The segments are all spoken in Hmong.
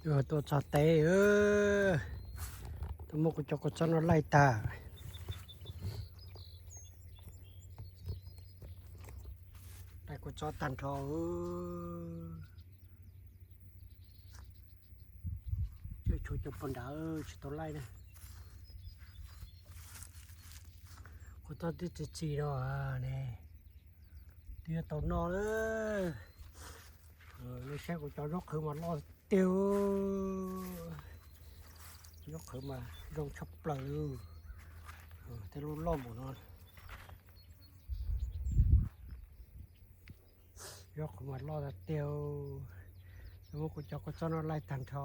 Tuaj txog teb, tuaj muab kuv cov kua txob no laij tag. Laij kua txob tag nrho. Tshuav cov pog nrad tsis tau laij na. Kua txob twb txi txi no ne, twb yuav tau noj lawm. Nej saib kuv cov zaub qhwv mas loj tiag. Zaub qhwv mas zoo tshaj plaws li. Tej lub loj npaum no. Zaub qhwv mas loj tiag tiag. Muab kuv cov kua txob no laij tag nrho.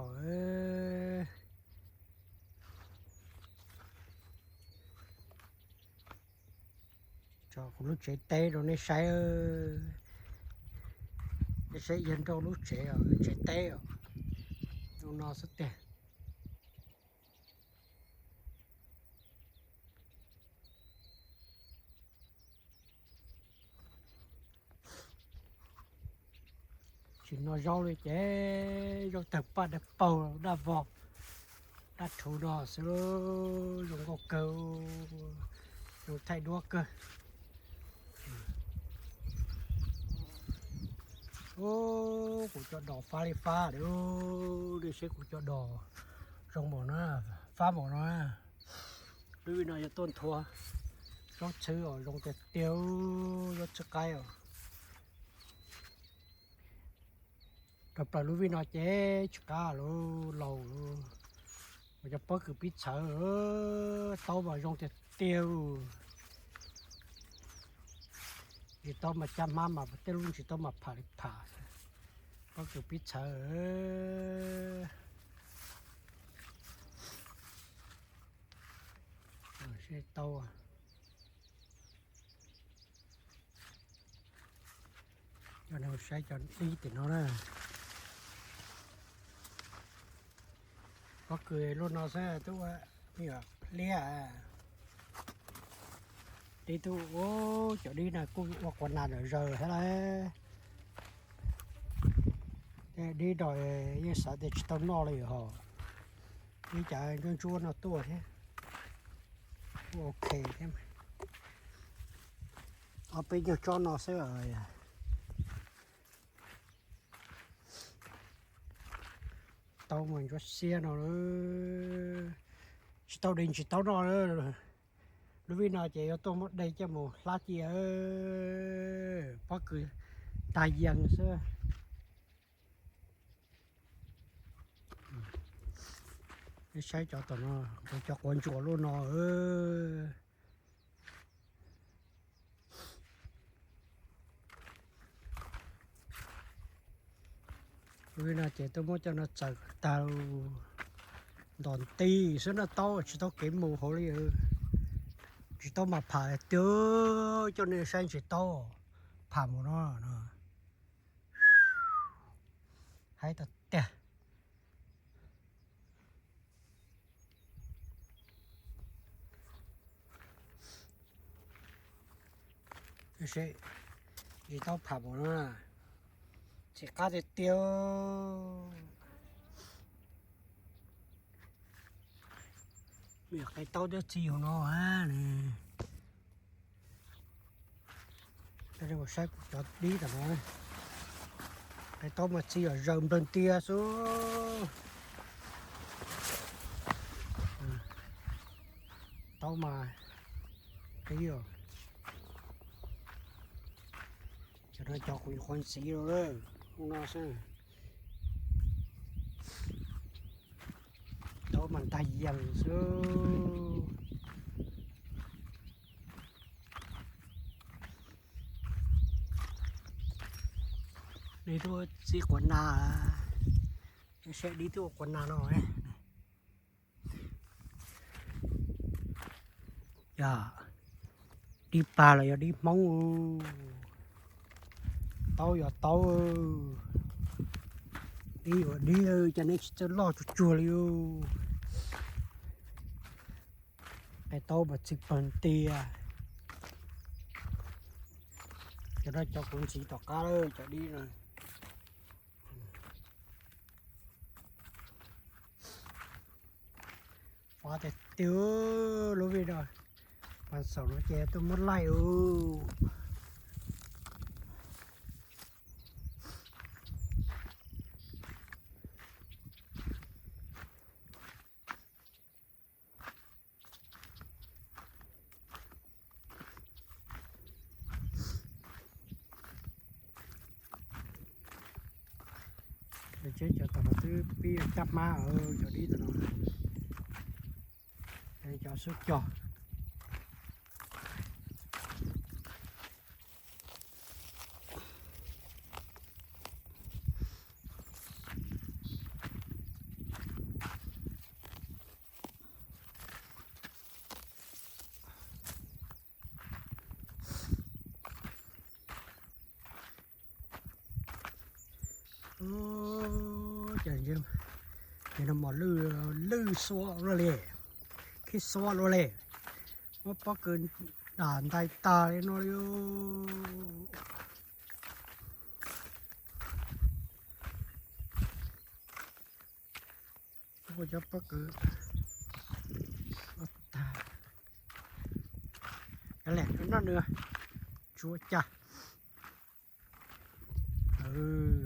Tso kuv lub tsev teb rau nej saib. Nej saib, yog nrau lub tsev, tsev teb os. Zoo no xwb tiag. Tsis noj zaub li ces zaub tawg paj daj paug daj vog daj rhuv no xwb, zoo nkauj kawg, zoo thaij duab kawg. Kuv cov dos fab li fab li, nej saib kuv cov dos zoo npaum no, fab npaum no. Lub vij no yog tuaj nthuav zaub txhwb os, zoo tiag tiag, zaub txhwb qaib os. Rau plaws lub vij no ces tsis qab lub laus, mas cov pob kws pib txhawv, taub mas zoo tiag tiag. Ntsis taub mas caj hmab mas tej lub ntsis taub mas pham li pham. Pob kws pib txhawv. Seb taub. Coj nej saib cov dib tim no na. Pob kws lub no xwb twb ua me nyuam liab. Dib twb ua, cov dib no kuj ua quas nas lawm zaws thiab lauj. Dib no yeej xav tias tsis tau noj li hos. Ib cov ntsuab ntsuab no tuaj thiab, kuj ok thiab. Ob peb nyuag tsob no xwb. Taub mas ntsuab xiab no, tsis tau de ntsis taub noj. Lub vij no ces yuav tuaj muab de coj mus hlab cia, pob kws tag yees xwb. Saib cov tom no, cov quav ntsuas lub no. Lub no ces tuaj muab cov no txawm tag, ntos nti xwb no, taub tsis tau kev mus hauv li. Ntsis taub mas pham tiag, coj nej saib ntsis taub pham mus no. Haib tag tiag. Ntsis taub pham mus no, txhim qab tiag tiag. Me nyuam qe taub twb txi hauv no ne. Saib kuv cov dib tom no, qe taub mas txi yom, zaws nplawg ntias xwb. Taub mas qib os. Cov no cov kuv nyuam qhuav ntxiv rau lawm, hnub no xwb. Taub mas ntag yees xwb. Dib twb ua txi quas nas, saib dib twb ua quas nas no. Yog dib pag los yog dib Hmoob, taub yog taub, dib yog dib, cas neb tsis txawj loj tsuag tsuag li. Qe taub mas txi pawg ntias. Cov no cov kuv ntxiv tom qab lawm cov dib no. Tiag tiag, lub vij no mas xaum no ces tuaj muab laij u. Tsheb cov tom no twb pib caj hmab, cov dib tom no cov xub cog. Ces no mos lwj, lwj xuab luaj li, khib xuab luaj li, muab pob kws dam ntais tag li no li. Ua cov pob kws tag, cov lem noj nws tsuav cas. Rov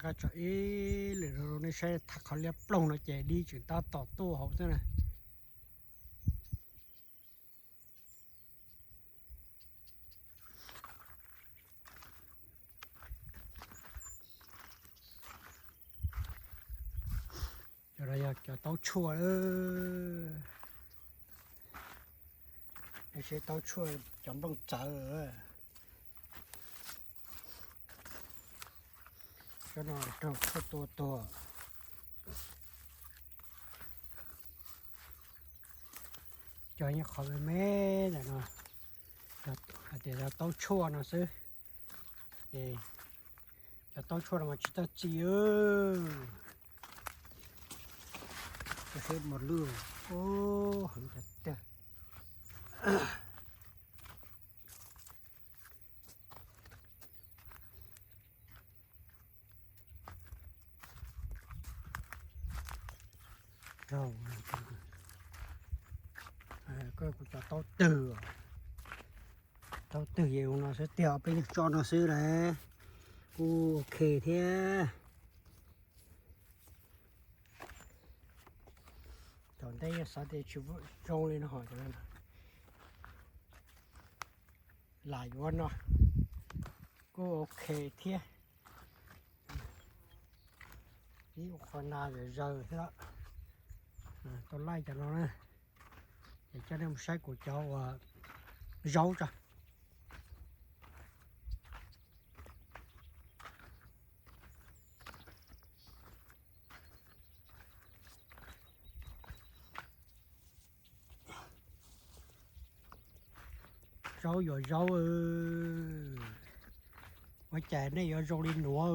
qab tso ib lwm rau nej saib, tham qhov liab ploog no ces dib tseem tab tom tuaj hauv xwb na. Cov no yog cov taub tshuaj, seb taub tshuaj cov nplooj txawv. Cov no raug tshuaj tua tuag. Cov nyob qhov me me ntawm no, hais tias yog taub tshuaj no xwb. Ces cov taub tshuaj no mas tsis txawj txi. Cov seb mos lwj, heev tiag tiag. Koj kuv cov taub twg, taub twg ces no xwb tiag, peb nyuag tso no xwb las, kuj ok thiab. Tom ntej yog xav tias tsis zoo li no ho cov lam yuav no kuj ok thiab. Ib qho na zaws thiab, tau laij cov no na. Ces coj nej mus saib kuv cov uas zaub tso. Zaub yuav zaub, ua cas nej yuav zoo li nuav.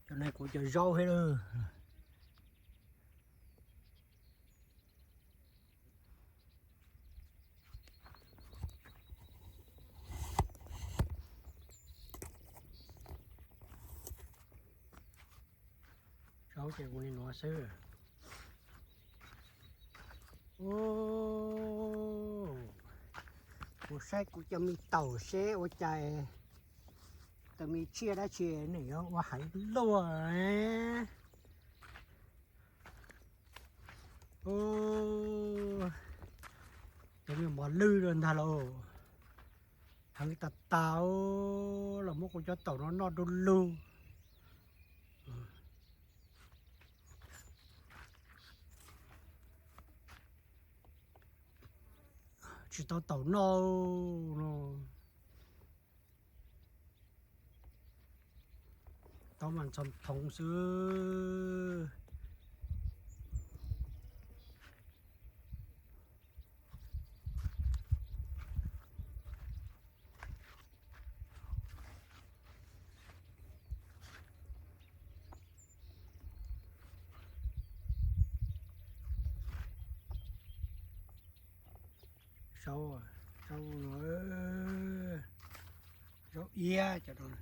Cov no kuv cov zaub thiab lawm. Zaub ces ua li nuav xwb. Kuv saib kuv cov me taum seb ua cas, tus me tsiaj dab tsi nws yuav ua heev luaj. Cov me mos lwj ntag lauj, heev tas tas, los muab kuv cov taum no noj du lug. Tsis tau taum noj no. Taub mas ntxhov thoov xwb. Saub, saub no, Zaub iab cov no.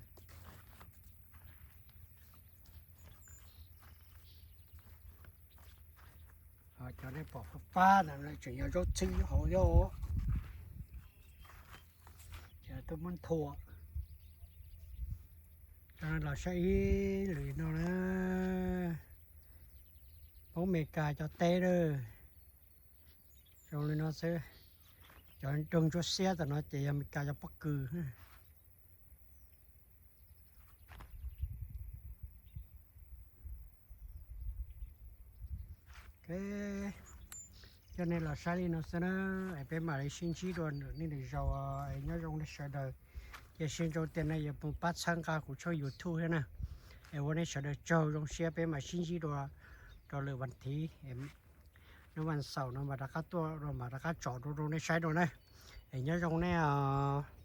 Cov nej pom fab fab ntawd tseem yog zaub txhwb hauv thiab. Ces tuaj muab nthua. Cov no los saib ib lwm no na. Poob Amelikas cov teb na. Zoo li no xwb. Cov nroog ntsuab xiab tam no ces yog Amelikas cov pob kws. Coj nej los saib li no xwb na, es peb mam li sib ntsib dua lwm niaj lwm zaus, es nyob zoo nej sawv daws. Ces sib ntsib tias nej yuav mus pab txhawb nqa kuv tshooj YouTube thiab na. Es ua nej sawv daws tsaug zoo siab, peb mam sib ntsib dua rau lwm vas thiv, lub vas xaum no mam rov qab tuaj, mam rov qab tsom dua rau nej saib dua na. Es nyob zoo nej os.